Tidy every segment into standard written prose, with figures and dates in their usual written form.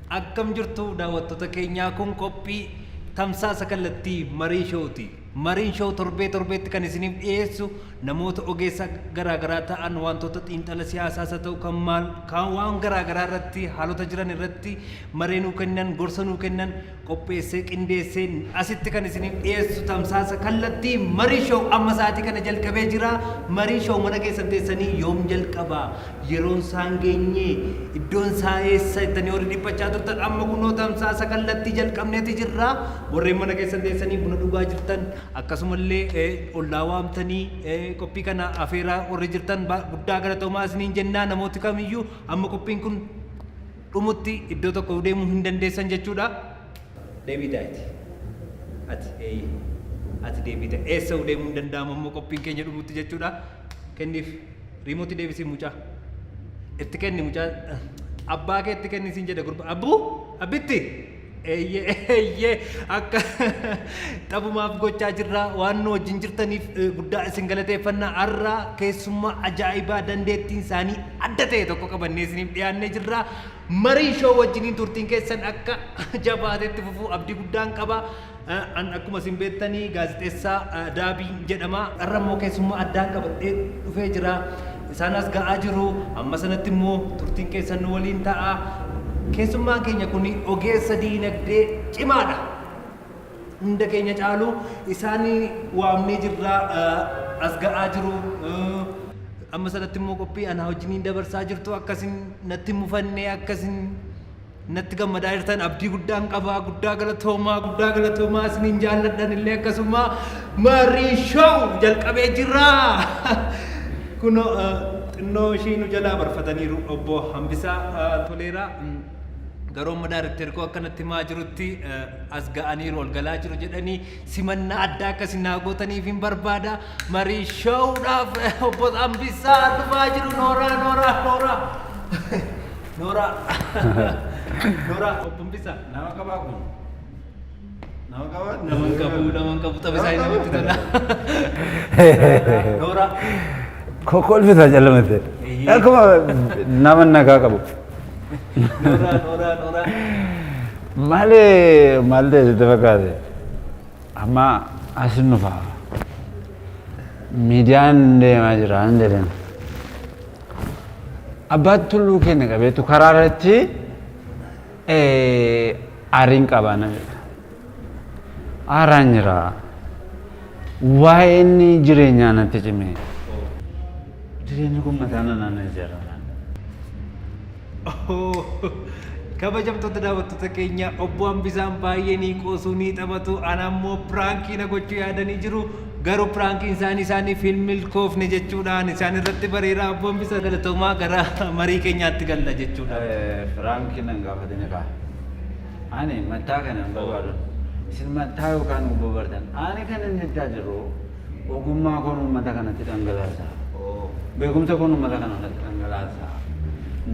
Akkam jirtu daawwattoota keenyaa? Kun qophii tamsaasa kallattii Marii Showti. Mariin Show torbee torbeetti kan isiniif dhiyeessu namoota ogeessa garaagaraa ta'an, wantoota xiinxala siyaasaas haa ta'u, kan maal kan waan garaagaraa irratti, haalota jiran irratti maree nuu kennan, gorsa nuu kennan qopheessee qindeessee asitti kan isiniif dhiyeessu tamsaasa kallattii Marii Show amma sa'aatii kana jalqabee jira. Marii Show mana keessan teessanii yoom jalqaba, yeroon isaan geenye, iddoon isaa eessa jettanii warri dhiphachaa turtan, amma kunoo tamsaasa kallattii jalqabneeti jirra. Warreen mana keessan teessanii buna dhugaa jirtan, akkasumallee ollaa waamtanii qophii kana afeeraa warri jirtan, guddaa galatoomaa isiniin jennaa. Namooti kamiyyuu amma qophiin kun dhumutti iddoo tokko deemuu hin dandeessan jechuudha. Deebii taa'iti. Ati eeyyee. Ati deebii ta'i. Eessa deemuu hin danda'amu ammoo qophiin keenya dhumutti jechuudha. Kenniif. Remote deebisii mucaa. Itti kenni mucaa. Abbaa kee itti kenni siin jedhe gurba. Abbuu? Abbitti? Eeyyee, eeyyee, akka taphumaaf gochaa jirra. Waan nu wajjin jirtaniif guddaa isin galateeffannaa. Har'a keessummaa ajaa'ibaa dandeettiin isaanii adda ta'e tokko qabannee isiniif dhiyaannee jirra. Marii Show wajjiniin turtiin keessan akka jabaatetti fufuu abdii guddaan qaba. An akkuma isin beektanii gaazexeessaa Daabii jedhama. Har'a immoo keessummaa addaan qabadhee dhufee jira. Isaan as ga'aa jiru. Amma sanatti immoo turtiin keessan nu waliin ta'a. Keessummaan keenya kun ogeessa diinagdee cimaadha. Hunda keenya caalu isaan waamnee jirra, as ga'aa jiru. Amma sanatti immoo qophii anaa wajjiniin dabarsaa jirtu. Akkasin natti mufannee, akkasin natti gammadaa jirtan abdii guddaan qaba. Guddaa galatoomaa, guddaa galatoomaa, isiniin jaalladhan illee akkasuma. Marii Show jalqabee jira. Kunoo xinnoo ishii nu jalaa barfataniiru obbo Hambisaa Toleeraa. Garuu amma daarekteer koo akkanatti himaa jirutti as ga'aniiru, ol galaa jiru jedhanii, simannaa addaa akkasii naa gootaniif hin barbaada. Marii Showdhaaf obbo Hambisaa dhufaa jiru. Nooraa, nooraa, nooraa. Nooraa. Nooraa, obbo Hambisaa. Nama qabaa kun? Nama qabaa? Nama hin qabu, nama hin qabu. Tapha isaa namatti tola. Nooraa. Kolfisa jallamate. Akkuma nama nagaa qabu. Nooraa, nooraa, nooraa. Maali maal ta'e sitti fakkaate? Amma as nufa. Miidiyaan deemaa jira hin jedhin. Abbaan tulluu keenya qabeetu karaa irratti aariin qabaa na jedha. Aaraan jira. Waa'een jireenyaa natti cime. Jireenyi kun mataa na naanna'ee jira. Kabajamtoota daawwattoota keenya, obbo Hambisaan baay'ee ni qoosuu, ni taphatu. Ana ammoo prankii na gochuu yaadanii jiru. Garuu prankiin isaanii isaaniif hin milkoofne jechuudhaan isaan irratti bareera. Obbo Hambisaa, galatoomaa, gara marii keenyaatti galla jechuudha. Prankii nan gaafatini kaa. Ani mataa kana hin barbaadu. Isin mataa yookaan gubboo bartan. Ani kan inni jechaa jiru ogummaa koon uummata kanatti dhangalaasa. Beekumsa koon uummata kanatti dhangalaasa.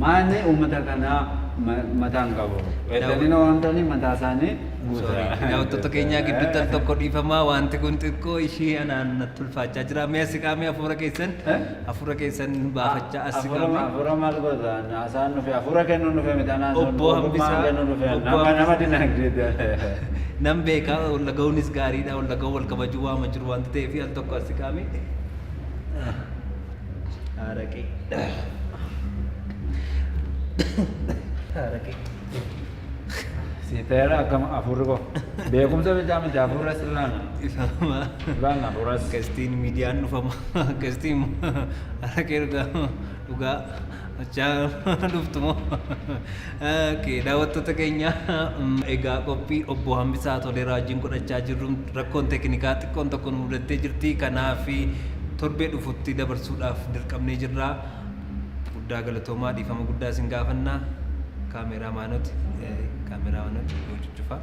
Maanni uummata kanaa mataa hin qabu. Eettanii na waamtanii mataa isaanii guuta. Daawwattoota keenyaa gidduutti al tokko dhiifamaa, wanti kun xiqqoo ishii anaan natti ulfaachaa jira. Mee as siqaamee hafuura keessan hafuura keessan baafachaa as siqaamee. Hafuura maal goota? Haasaan dhufe, hafuura kennuun dhufe miti, anaan Obbo ogummaa Hambisaa kennuu dhufe. Obbo Nama Hambisaa dinagdeeti. Nan beekaa, ol dhaga'uunis gaariidha, ol dhaga'uu wal kabajuu waama jiru wanta ta'eef al tokko as siqaamee. Araqee. Araqee. Si ta'eera akkam hafuurri koo. Beekumsa bichaa miti, hafuura sillaana. Ifama. Sillaana hafuuras. Akkasitiin miidiyaan dhufama. Akkasitiin araqee dhugaa dhugaa achaa dhuftu moo? Okay, daawwattoota keenya, egaa qophii obbo Hambisaa Toleeraa wajjin godhachaa jirru rakkoon teeknikaa xiqqoon tokko nu mudattee jirti. Kanaaf torbee dhufutti dabarsuudhaaf dirqamnee jirra. Guddaa galatoomaa, dhiifama guddaa isin gaafanna. Kaameraamaanoti, kaameraamaanoti yoo cuccufaa.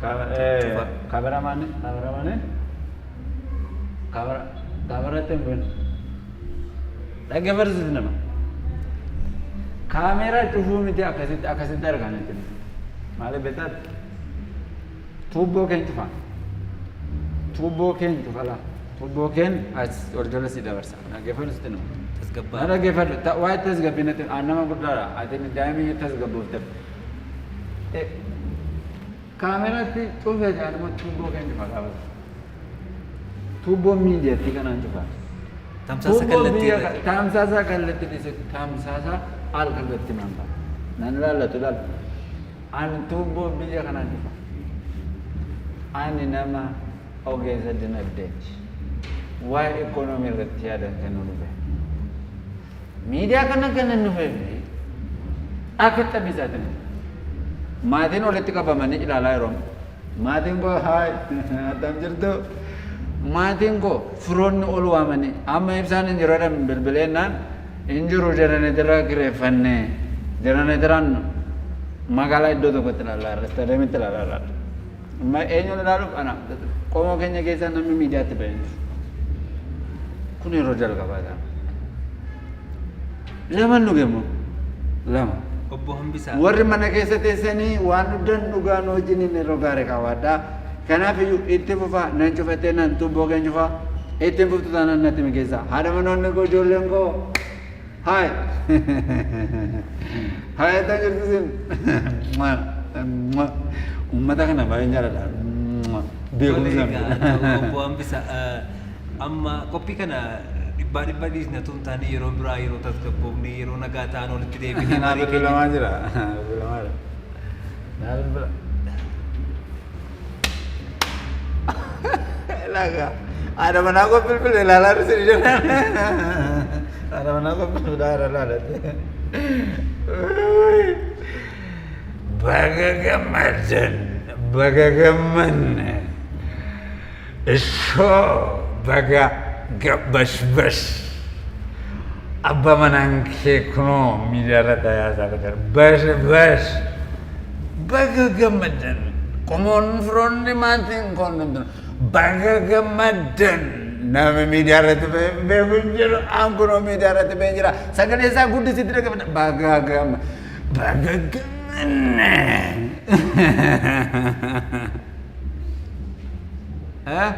Cufa. Kaameraamaanii kaameraamaanii kaameraatti hin bu'in. Dhaggeeffatu nama. Kaameeraa cufuu miti, akkasitti akkasitti argan itti. Maaliif beektaati? Tuubboo keen cufa. Tuubboo keen cufa laa. Tuubboo keen as ol jala si dabarsa. Dhaggeeffatu sitti nama. Tasgabbaa. Na dhaggeeffadhu. Waa'ee tasgabbii natti aan nama guddaadha. Ati daa'imni tasgabboofte. Kaameraatti cufee jedhan immoo tuubboo keenya cufa gaafas. Tuubboo miidiyaatti kanaan cufa. Tamsaasa Tuubboo kallattii biyya irratti. Tamsaasa kallattii dhiise tamsaasa al kallattii naan ta'a. Nan ilaallatu ilaalla. Ani tuubboo biyya kanaan cufa. Ani nama ogeessa dinagdeeti. Waa'ee ikoonoomii irratti yaadan kennuu dhufe. Miidiyaa kana kan inni dhufeef akka xabiisaatiin. Maatiin walitti qabamanii ilaalaa yeroo maatiin koo haay attam jirtu, maatiin koo firoonni ol waamanii amma ibsaan hin jiru jedhan bilbileennaan hin jiru, jenereetera kireeffanne, jenereeteraan magaalaa iddoo tokkotti ilaalaa irra, istaadiyeemitti ilaalaa irra. Amma eenyuun ilaaluuf ana qomoo keenya keessaa namni miidiyaatti bahee jiru. Kun yeroo jalqabaa ta'a. Lama dhuge immoo lama. Obbo Hambisaa. Warri mana keessa teessanii waan dhugdan dhugaan wajjin yeroo gaarii qabaadhaa. Kanaaf iyyuu itti fufaa, nan cufattee nan tuubboo keen cufaa, itti fuftu taanaan natti mikeessa. Haadha manoonni koo, ijoolleen koo, haay haay, attam jirtu isin? Uummata kana baay'een jaalladha. Beekumsa. Tole egaa, Obbo Hambisaa, amma qophii kana dhibbaa dhibba dhiisna tun taane, yeroo biraa yeroo tasgabboofne, yeroo nagaa ta'an walitti deebinee Naa marii keenya bilbilamaa jira. Bilbilamaa jira. Naa bilbila. Laga. Haadha manaa koo bilbila ilaalaa jirti jedhan. Haadha manaa koo bilbila ilaalaa. Baga gammaddan. Baga gammanne. Ishoo, baga bashbash. Abbaa manaan kee kunoo miidiyaa irratti haasaa jira. Bash bash. Baga gammaddan. Qomoon, firoonni, maatiin koon baga gammaddan. Nama miidiyaa irratti beeku hin jiru. An kunoo miidiyaa irratti bahee jira. Sagalee isaa guddisitti dhaggeeffadha. Baga gamma. Baga gammanne. Eh?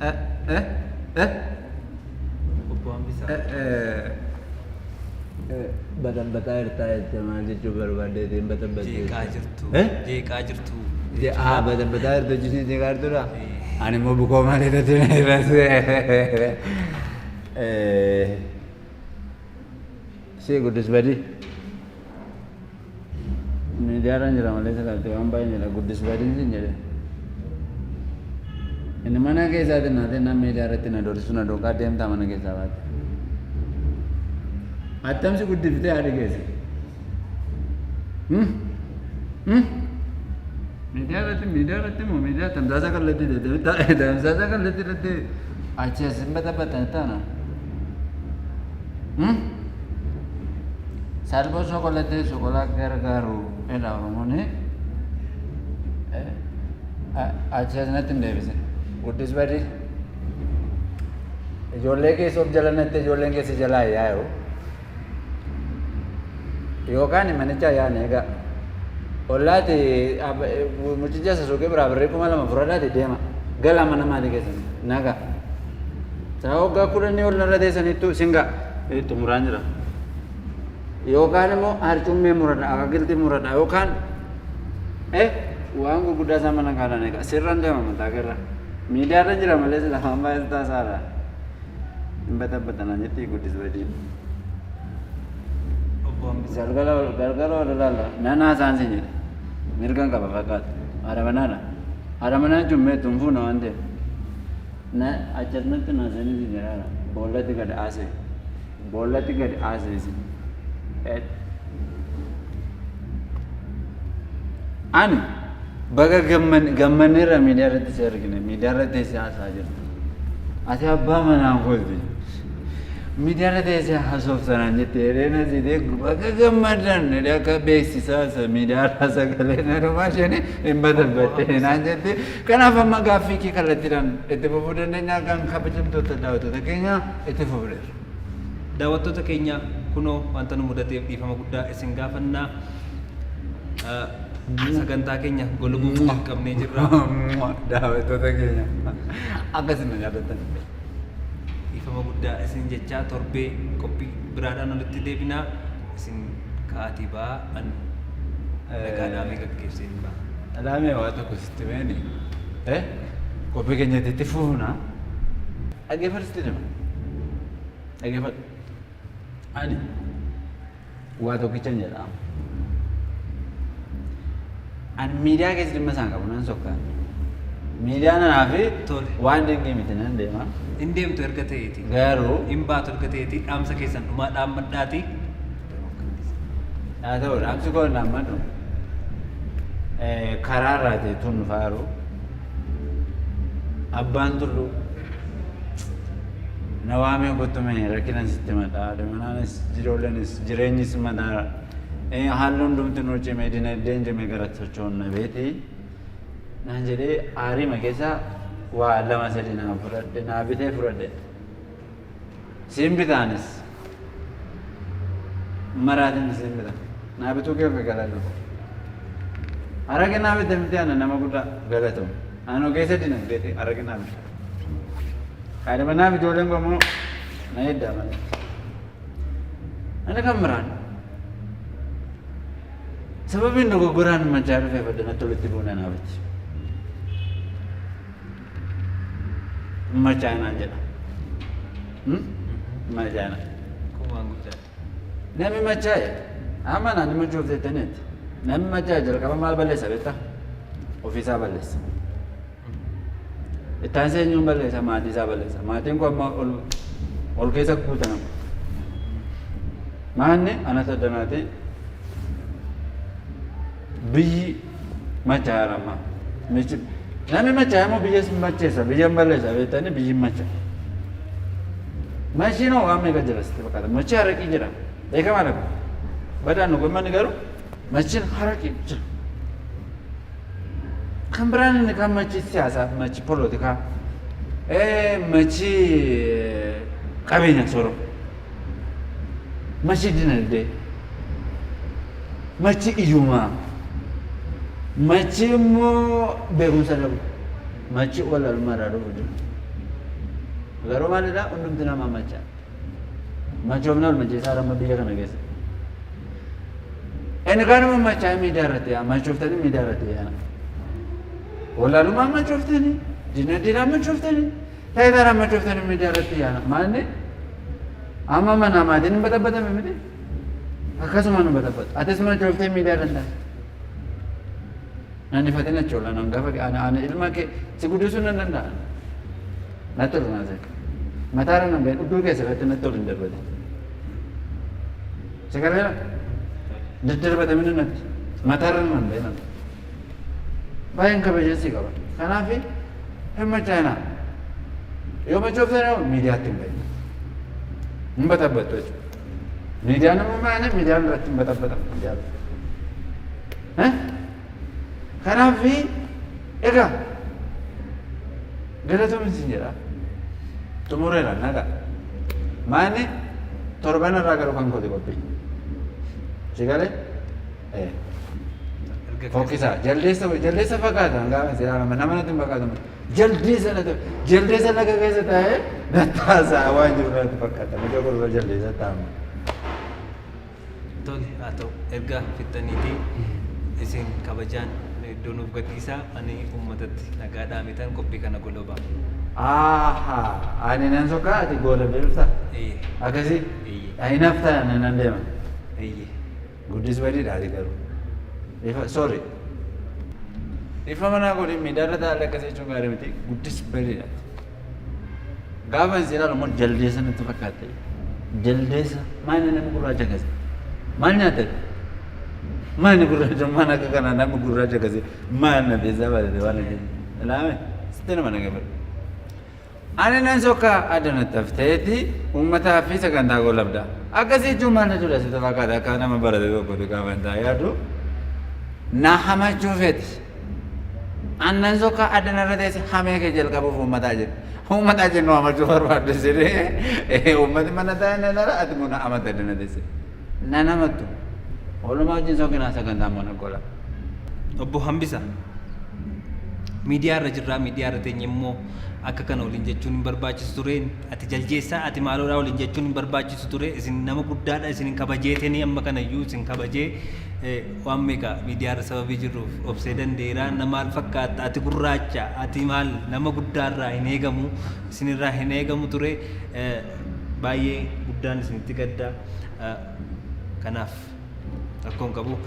Eh? Eh? Eh? Obbo Hambisaa. Baxabbaxaa jirtaa jettee maal jechuu barbaaddeetiin baxabbattee? Jeeqaa jirtu. Eh? Jeeqaa jirtu. Haa, baxabbaxaa jirtu jechuun jeeqaa jirtudha. Ani immoo bukoo malee irratti irratti. Si guddis badii. Miidiyaarra jira malee silaatte waan baay'ee jira, guddis badiin sin jedhe. Inni mana keessaatiin naatee nama miidiyaa irratti na doorsisu na duukaa deemtaa mana keessaa baate. Attamsi guddiftee haadhi keessa. Miidiyaa irratti, miidiyaa irratti moo miidiyaa tamsaasa kallattii, tamsaasa kallattii irratti achi as hin baxabbatan taana. Salphoo soqolattee soqolaa gargaaru jedha Oromoon. Achi as natti hin deebisin. Guddis badii. Ijoollee keessa of jala natte, ijoolleen keessa jalaa yaa'u. Yookaan manicha yaa'an egaa. Ollaati mucicha isa suuqii biraa birrii 2000 fudhadhaati deema. Gala mana maatii keessan nagaa. Saa waggaa 10 ol narra teessanittu sin ga'a. Xumuraan jira. Yookaan immoo harcummee muradha, akaakiltii muradha, yookaan waan gurguddaa isaa mana kaalan egaa sirran deema mataa keerra. Miidiyaarra jira malee sila waan baay'ee taasaadha. Hin baxabbatanaa jetti guddis badii. Obbo Hambisaa. Galgala galgala wal ilaalla. Nan haasaan sin jedhe. Mirgan qaba fakkaata. Haadha manaadha. Haadha manaa jechuun meetu hin fuuna waan ta'eef. Na achasumatti na sanii sin jedhaadha. Boollatti gad haasee. Boollatti gad haasee sin. Ani baga gammanneerra miidiyaa irratti si argine, miidiyaa irratti si haasaa jirtu. Ati abbaa manaa kooti. Miidiyaa irra teessee haasoftanaan jette jedhee na sidee baga gammadan jedhee akka beeksisaa isa miidiyaa irraa sagalee na dhumaa isheen hin baxabbatte naan jette. Kanaaf amma gaaffii kee kallattiidhaan itti fufuu dandeenya, kan kabajamtoota daawwattoota keenya itti fufuudheera. Daawwattoota keenya, kunoo wanta nu mudateef dhiifama guddaa isin gaafannaa. Sagantaa keenya golubuuf dirqamnee jirra. Daawwattoota keenya akkasin na jaallattan. Dhiifama guddaa isin jechaa, torbee qophii biraadhaan walitti deebinaa. Isin ka'aatii ba'aa an Nagaa dhaamee gaggeessee hin ba'a. Dhaamee waa tokko sitti meeni. Qophii keenyatti itti fuuna. Dhaggeeffadhu sitti hima. Dhaggeeffadhu. Ani waa tokkichan jedha. Ani miidiyaa keessa dhimma isaan qabu nan sokkaan. Miidiyaa nanaa fi Tole. waan dinqii miti nan deema. Hin deemtu erga ta'eeti. Garuu Hin baatu erga ta'eeti dhaamsa keessan dhumaa dhaammadhaati. Haa ta'u, dhaamsi koo dhaammadhu. Karaa irraa ta'e tun faaru. Abbaan Tulluu na waamee kottu mee rakkinan sitti madha. Manaanis jiroolenis jireenyis mataa. Haalli hundumti nuu cimee, dinagdeen cimee gara socho'uun na beeti. Naan jedhee aariima keessa waa lama sadi naa fudhadhe, naa bitee fudhadhe. Siin bitaanis. Maraatiin siin bita. Naa bituu kee ofi galatoo. Haraqee naa bitte miti, ana nama guddaa galatoo. Ani ogeessa dinagdeeti, haraqee naa bitte. Haadha manaa fi ijoolleen koo immoo na eddaa malee. Ani kan biraan sababiin dogoggoraan machaa dhufeef addanatti walitti buuna naafiti. Machaanaan jedha. Machaana. Kun waan guddaadha. Namni machaa'e amma naan machuuf jettaniiti. Namni machaa'e jalqaba maal balleessa beektaa? Ofiisaa balleessa. Ittaan eenyuun balleessa? Maatii isaa balleessa. Maatiin kun amma ol ol keessa guutanama. Maanni anas addanaati biyyi machaa'aara amma. Namni machaa'e immoo biyya macheessa, biyya hin balleessa beektanii, biyyi hin macha. Machiin waan meeqa jira sitti fakkaata? Machii haraqii jira. Beekamaadha kun. Badaan nu gommanni garuu machiin haraqii jira. Kan biraan inni kan machii siyaasaa, machii polotikaa, machii qabeenya sooruu, machii dinagdee, machii iyyumaa, machii immoo beekumsa dhabu, machii walaalummaa irraa dhufu jira. Garuu maalidha, hundumti namaa machaa. Machoofni ol macheessaa amma biyya kana keessa. Inni kaan immoo machaa miidiyaa irratti yaa machooftanii, miidiyaa irratti yaa. Walaalummaa machooftanii, dinagdeedhaan machooftanii, taayitaadhaan machooftanii miidiyaa irratti yaa. Maalni amma manaa maatiin hin baxabbatame miti. Akkasuma nu baxabbatu. Atis machooftee miidiyaa irra hin taane. Nan ifatin achi oolan hangafa ani ilma kee si guddisuu nan danda'a. Natti ol naasee. Mataarra nan ga'e, iddoo keessa irratti natti ol hin darbate. Si galeera? Daddarbatamina natti. Mataarra nan ga'e nan. Baay'een kabajaan si qaba. Kanaaf hin machaa'inaa. Yoo machooftan yoo miidiyaatti hin bahin. Hin baxabbattu jechuudha. Miidiyaan immoo maali? Miidiyaan irratti hin baxabbatamu. Miidiyaan. Kanaaf egaa galatoomi sin jedha. Xumureera, nagaa. Maali torban irraa garuu kan kooti qophii. Si galee? Fokkisaa jaldeessa, jaldeessa fakkaata gaafa si ilaalama, nama natti hin fakkaatu. Jaldeessa natti, jaldeessa laga keessa taa'ee nattaasaa waan jiru natti fakkaata. Mucaa gurgura jaldeessa taa'ama. Tole, haa ta'u, erga fixxaniiti isin kabajaan iddoo nuuf gadhiisaa, ani uummatatti nagaa dhaamitan qophii kana golobaa. Aahaa, ani nan sokkaa, ati goola dhufta. Eeyyee. Akkasii. Eeyyee. Ani nafta ani nan deema. Eeyyee. Guddis badiidha ati garuu. Ifa, sorry. Ifa manaa godhin, miidiyaarra taa'ee akkas jechuun gaarii miti. Guddis badiidha. Gaafa isin ilaalu immoo jaldeessa natti fakkaatte. Jaldeessa maal namni gurraacha akkasii? Maal nyaate? Maal inni gurraacha, maal akka kanaa namni gurraacha akkasii maal na beesaa baadate waan akkasii? Ilaame sitti nama nagaa. Ani nan sokkaa, addanatti hafteeti uummataa fi sagantaa goolabda. Akkasii jechuun maal jechuudha sitti fakkaata, akka nama barate tokkotti gaafa hin taa'e yaadu? Na hamachuu feeti. Annan sokkaa, addanarra teesse hamee kee jalqabuuf uummataa jedhu. Uummataa jennu hamachuu barbaadde jedhee, uummati mana taa'e na dara, ati immoo na hamata addana teesse. Nan hamattu. Oolumaa wajjin sokkinaa, sagantaa immoo na gola. Obbo Hambisa. Miidiyaa irra jirraa, miidiyaa irra teenye immoo akka kana waliin jechuun hin barbaachisu ture. Ati jaljeessaa, ati maaloodhaa waliin jechuun hin barbaachisu ture. Isin nama guddaadha, isin kabajeetanii amma kanayyuu isin kabajee waan meeqa miidiyaa irra sababii jirruuf obsee danda'eera. Na maal fakkaatta, ati gurraacha, ati maal, nama guddaarraa hin eegamu, isinirraa hin eegamu ture. Baay'ee guddaan isinitti gadda. Kanaaf rakkoon qabu.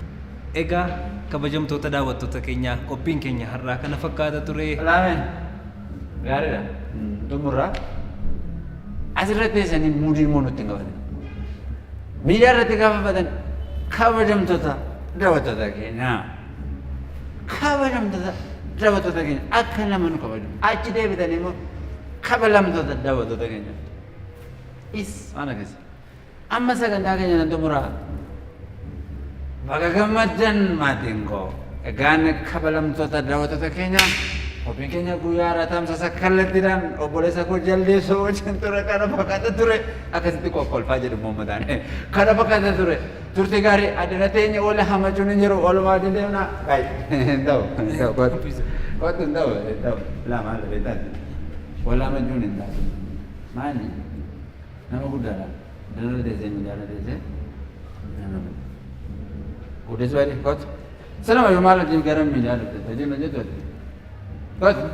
Egaa kabajamtoota daawwattoota keenyaa, qophiin keenya har'aa kana fakkaata ture. Laameen gaariidha. Xumurraa asirratti teessanii muudii immoo nutti hin qabatin. Miidiyaa irratti gaafa batan kabajamtoota daawwattoota keenyaa. Kabajamtoota daawwattoota keenya akka nama nu kabaju. Achi deebitanii immoo kabalamtoota daawwattoota keenya. Is waan akkasii. Amma sagantaa keenya nan xumuraa. Baga gammaddan maatiin koo. Egaan kabalamtoota daawwattoota keenya, qophiin keenya guyyaa har'aa tamsaasa kallattiidhaan obboleessa koo Jaldeessoo wajjin ture, kana fakkaata ture. Akkasitti kokkolfaa jedhu immoo mataan. Kana fakkaata ture. Turtii gaarii. Addana teenya wal hamachuun hin jiru. Walumaa wajjin deemna. Baay'ee. Hin ta'u. Hin ta'u. Kottu. Kottu, hin ta'u. Hin ta'u. Lama beektaati. Wal hamachuun hin taatu. Maali? Nama guddaadha. Dana teessee, miidiyaa teessee. Nama guddaa. Guddis baay'ee, kottu. Silama yoo maal hojii gara miidiyaa dhufte, hojii hojjetu ati. Kottu.